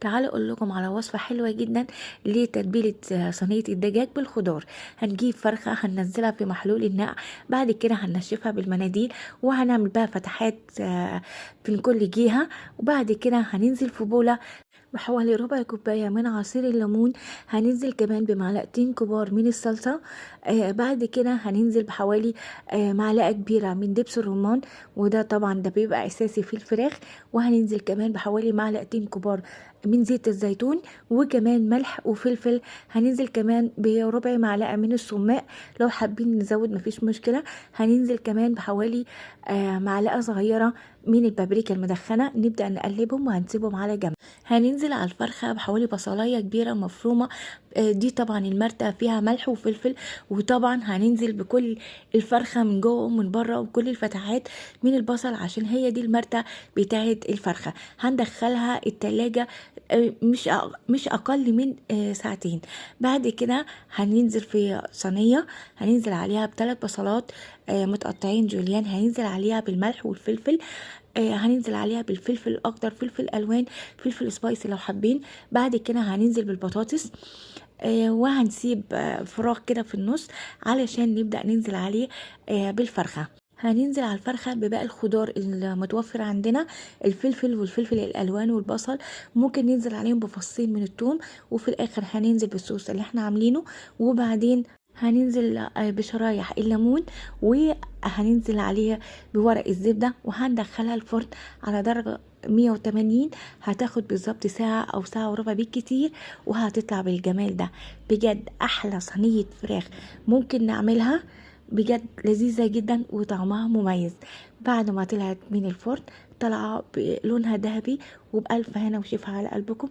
تعالوا اقول لكم على وصفة حلوة جدا لتتبيلة صينية الدجاج بالخضار. هنجيب فرخة هننزلها في محلول النقع، بعد كده هننشفها بالمناديل وهنعمل بها فتحات من كل جهة، وبعد كده هننزل في بولة بحوالي ربع كوباية من عصير الليمون، هننزل كمان بمعلقتين كبار من الصلصة. بعد كده هننزل بحوالي معلقة كبيرة من دبس الرمان، وده طبعا ده بيبقى أساسي في الفراخ. وهننزل كمان بحوالي معلقتين كبار من زيت الزيتون، وكمان ملح وفلفل. هننزل كمان بربع معلقة من السماق، لو حابين نزود مفيش مشكلة. هننزل كمان بحوالي معلقة صغيرة من البابريكا المدخنة. نبدأ نقلبهم وهنسيبهم على جنب. هننزل على الفرخة بحوالي بصلاية كبيرة مفرومة، دي طبعا المرتة فيها ملح وفلفل. وطبعا هننزل بكل الفرخة من جوه ومن بره وكل الفتحات من البصل، عشان هي دي المرتة بتاعت الفرخة. هندخلها التلاجة مش اقل من ساعتين. بعد كده هننزل في صينية، هننزل عليها بثلاث بصلات متقطعين جوليان، هننزل عليها بالملح والفلفل، هننزل عليها بالفلفل الاخضر، فلفل الوان، فلفل spicy لو حابين. بعد كده هننزل بالبطاطس، وهنسيب فراغ كده في النص علشان نبدأ ننزل عليه بالفرخة. هننزل على الفرخة بباقي الخضار المتوفر عندنا، الفلفل والفلفل الالوان والبصل، ممكن ننزل عليهم بفصين من الثوم. وفي الاخر هننزل بالصوص اللي احنا عاملينه، وبعدين هننزل بشرايح الليمون، وهننزل عليها بورق الزبدة، وهندخلها الفرن على درجة 180. هتاخد بالظبط ساعة أو ساعة وربع بالكتير، وهتطلع بالجمال ده. بجد أحلى صينية فراخ ممكن نعملها، بجد لذيذة جدا وطعمها مميز. بعد ما طلعت من الفرن طالعة بلونها ذهبي، وبألف هنا وشفا على قلبكم.